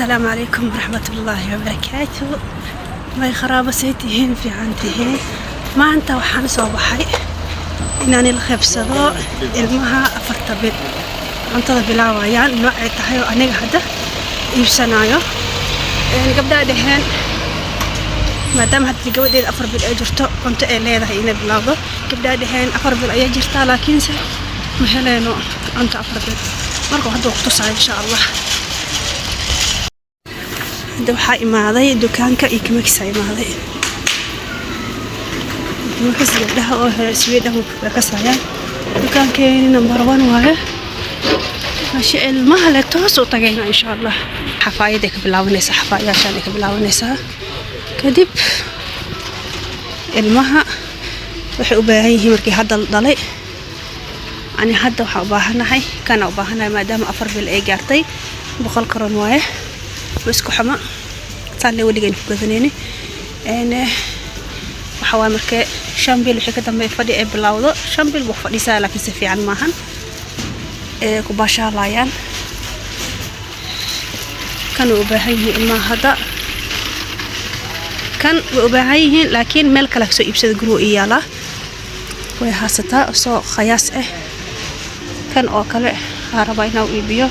Asalaamu calaykum waraxmatullaahi wabarakaatu. May qaraabo, say tihiin? Fiican tihiin? Maanta waxaan soo baxay inaan ila qaybsado ilmaha 4ta bil cuntada bilaabayaan noocay tahay oo aniga hadda iibsanayo. Gabdhaha dhaheen, maadaama hadda gabadheeda 4 bil ay jirto, cunto ay leedahay inay bilaawdo. Gabdhaha dhaheen 4 bil ayay jirtaa, laakiinse ma heleyno cunto 4 bil. Marka hadda waa kutusaya, insha Allah. Hadda waxaa imaaday dukaanka ICA Maxi imaaday. ICA Maxi gabdhaha oo Sweden way kasayaan. Dukaankeeni number one waaye. Meesha ilmaha le toos u tagayna, insha Allah. Xafaayad ay ka bilaabanaysaa, xafaayaashaan ay ka bilaabanaysaa. Kadib ilmaha waxay u baahan yihiin markii hadda la dhalay. Ani hadda waxaa u baahanahay kana u baahanahay, maadaama 4 bil ay gaartay. 100 karoon waaye, ma isku xuma, saan weligeyn ku gadanayni. Waxa waaye markee 5 bil wixii ka dambeeya fadhi ay bilowdo. 5 bil buu fadhiisaa, laakiin si fiican maahan, ee ku baashaalayaan. Kan way u baahan yihiin ilmaha hadda, kan way u baahan yihiin, laakiin meel kale kasoo iibsada, guriga ii yaalaa, way haysataa soo khayaas ah. Kan oo kale waxaa rabaa inaa u iibiyo.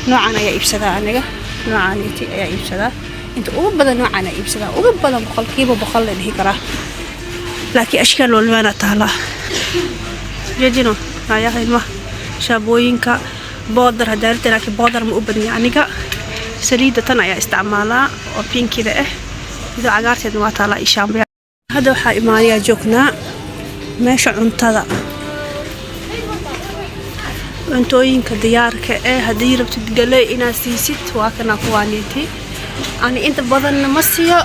Noocan ayaa iibsadaa aniga, noocaaniti ayaa iibsadaa inta ugu badan. Noocan ayaa iibsadaa ugu badan, 100% la dhihi karaa, laakiin ashkaal walbaana taalaa. Jeedino ayaha ilmaha, shaabooyinka, boodar haddaa rabtid, laakiin boodar ma u badniya aniga. Saliidda tan ayaa isticmaalaa oo pinkida ah, iyadoo cagaarteedna waa taalaa iyo shaambaya. Hadda waxaa imaanayaa, joognaa meesha cuntada, cuntooyinka diyaarka eh. Haddii rabtid galey inaad siisid, waa kana kuwaaniiti. Ani inta badanna ma siiyo.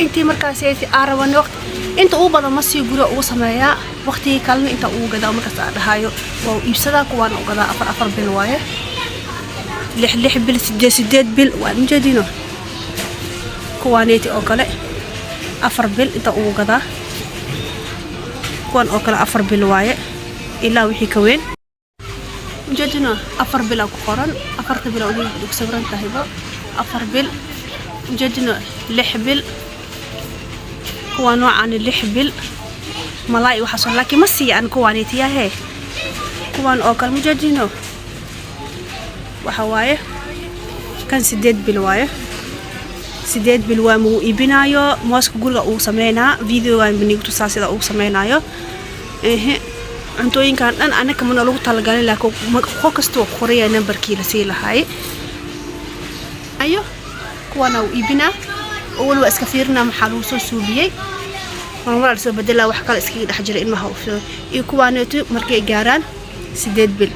Intii markaas aan rabani waqti inta ugu badan ma siiyo, guriga ugu sameeyaa. Waqtigii kalena inta ugu gadaa markaas aan dhahayo waa u iibsadaa. Kuwaana u gadaa 4 4 bil waaye, 6 6 bil, 8 8 bil waa majeedino. Kuwaaneeti oo kale 4 bil inta ugu gadaa. Kuwan oo kale 4 bil waaye ilaa wixii ka weyn. Ujeedino 4 bil aa ku qoran, 4ta bil aa ku sawiran tahayba, 4 bil. Ujeedino 6 bil, kuwa noocaani 6 bil, malaay waxaas, laakiin ma siiya aan kuwaaniitiyahe. Kuwan oo kale mujeedino waxa waaye, kan 8 bil waaye, 8 bil waa. Muu iibinaayo mooska guriga uu sameynaa, videogan banigu tusaa sida uu sameynaayo. Ehe, cuntooyinkan dhan anaka mana lagu talagalin, laakiin qof kasta waa qoraya nambarkii la sii lahaay ayo. Kuwana uu iibinaa oo waliba iska fiirinaa maxaa lagu soo suubiyey. Marmar lasoo bedelaa, wax kale iskaga dhex jira ilmaha u fiiro. Iyo kuwaaneeto markay gaaraan 8 bil,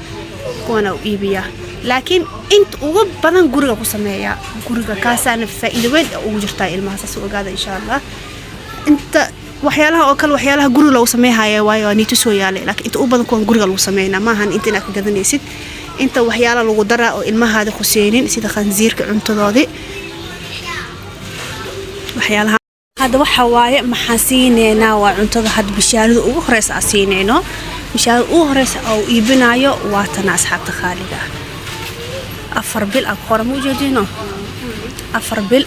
kuwana uu iibiyaa, laakiin inta ugu badan guriga ku sameeyaa. Guriga kaasaana faa'iido weyn ugu jirtaa ilmaha, saas u ogaada, insha Allah. Inta waxyaalaha oo kale, waxyaalaha guriga lagu sameeyhaya waayo waa niito soo yaalay, laakiin inta ugu badan kuwan guriga lagu sameynaa maahan inta inaad ka gadanaysid. Inta waxyaala lagu daraa oo ilmahaada khuseynin, sida khansiirka cuntadoodii, waxyaalaha. Hadda waxa waaye maxaan siineynaa? Waa cuntada hadda bishaarada ugu horeysa aan siineyno. Bishaarada ugu horeysa oo iibinayo waa tana, asxaabta khaaliga ah. 4 bil aan qoran, ma ujeedino? 4 bil,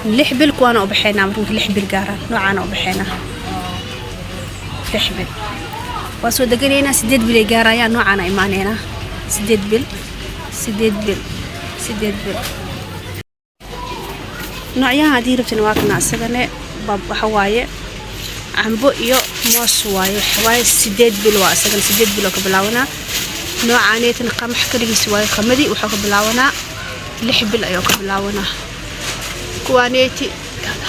6 bil kuwaana u baxeynaa. Marka 6 bil gaaraan, noocaana u baxeynaa. 6 bil waa soo deganaynaa, 8 bil ay gaarayaan, noocaana imaaneynaa. 8 bil, 8 bil, 8 bil. Noocyahan haddii rabtina waa kana. Isagane waxa waaye cambo iyo moos waaye. Waxa waaye 8 bil waa isagana, 8 bil oo ka bilaabanaa. Noocaaneetana qamax kaligiis waaye, qamadi, wuxuu ka bilaabanaa 6 bil ayuu ka bilaabanaa. Kuwaaneeti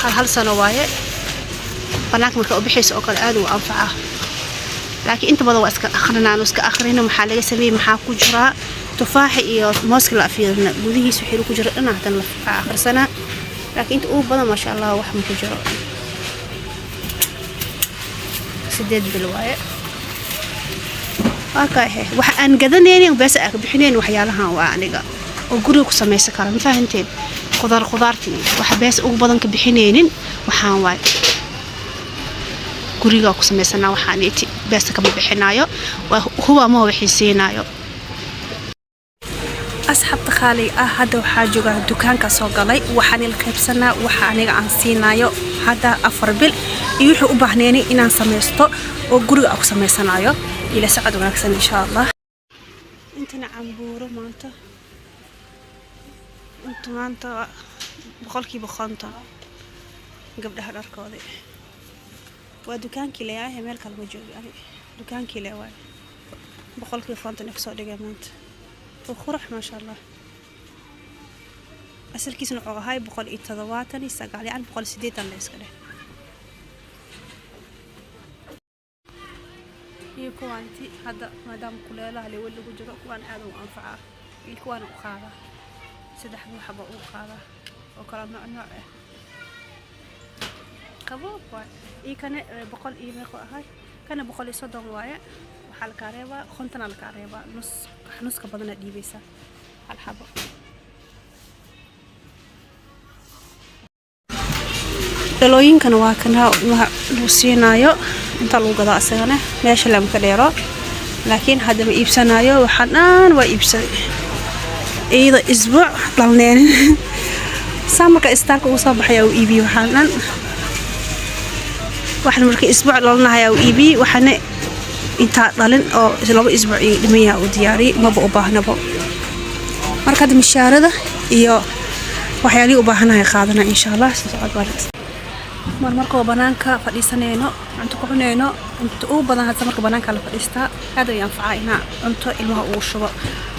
hal hal sano waaye. Banaanka marka u bixaysa oo kale aad u anfacaa, laakiin inta badan waa iska akhrinaan, iska akhrina maxaa laga sameeyey, maxaa ku jiraa. Tufaaxa iyo mooska la afiirina, gudihiisa wixii ku jira dhan haddana la akhrisanaa, laakiin inta ugu badan, maasha Allah, wax ma ku jiro. 8 bil waaye, waa ka ahe. Waxa aan gadanaynin, bees aan ka bixinayn, waxyaalahan waa aniga oo guriga ku samaysan kara. Ma fahanteen? Qudaar, qudaartii waxa bees ugu badan ka bixinaynin waxaan waay guriga ku samaysanaa. Waxaan iti beesta kama bixinayo, waa huba ma wixii siinayo. Asxaabta Qaaliga ah, hadda waxaa joogaa dukaanka soo galay. Waxaan ila qaybsanaa waxa aniga aan siinayo hadda 4 bil iyo wuxuu u baahneynay inaan samaysto oo guriga aan ku samaysanayo. Ila socod wanaagsan, insha Allah. Intana cambuuro maanta, inta maanta 50% gabdhaha dharkoodii. Waa dukaankii leeyahay, meel kale ma joogi ani. Dukaankii le waay, 50% ay kasoo dhigay maanta. Waa qurux, maasha Allah. Asalkiisna wuxuu ahay 179, yacni 180 la iska dheh. Iyo kuwaanti hadda maadaama kuleelaha le weli lagu jiro, kuwaan aad u anfacaa iyo kuwaana u qaadaa. Saddexda xaba u qaadaa oo kala nooc nooc ah, qaboob waay. Iyo kane boqol iyo meeqo ahay? Kana 130 waaye. Waxaa lakaa reebaa 50-aa lakaa reebaa, nus nuska badanaa dhiibaysaa hal xabo. Dhalooyinkana waa kana ilmaha lagu siinaayo, inta lagu gadaa asagana meesha lama ka dheero, laakiin hadda ma iibsanayo. Waxaan dhan waa iibsaday iyadoo isbuuc dhalneenin. Saa marka istaalka ugu soo baxay uu iibiyey waxaan dhan. Waxaan marka isbuuc dhalanahayaa uu iibiyey, waxaana intaa dhalin oo 2 isbuuc iyo dhimanyaha uu diyaariyey. Maba u baahnabo. Marka hadda mishaarada iyo waxyaalihii u baahanahay qaadana, insha Allah. Soo socod wanaagsan. Mar markoo banaanka fadhiisanayno, cunto ku cunayno, cunto ugu badan hadda marka banaanka la fadhiistaa, aad ay anfacaa inaa cunto ilmaha ugu shubo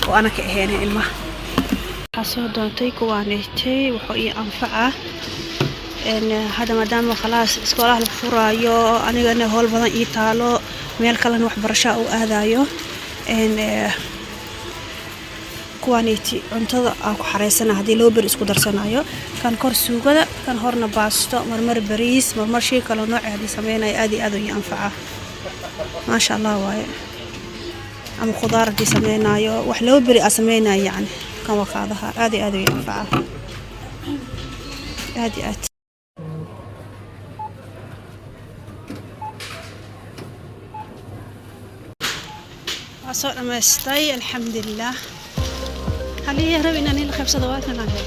oo ana ka ahayn ilmaha. Waxaa soo doontay kuwaanaytay, wuxuu ii anfacaa hadda maadaama khalaas iskoolaha la furaayo, anigana howl badan ii taalo, meel kalena waxbarashaa u aadayo. Kuwaanayti cuntada aan ku xareysana haddii loo beri isku darsanayo, kan kor suugada, kan horna baasto, marmar bariis, marmar shay kaloo nooci haddii sameynayo, aad iyo aad u ii anfacaa, maasha Allah waaye. Ama khudaar haddii sameynayo, wax loo beri aa sameynayo, yacni kan waa qaadaha, aad iyo aad u ii anfacaa, aad iyo aad. Waa soo dhammaystay, alxamdulilah. Halii rab inaan ila qaybsado, waa kan ahay.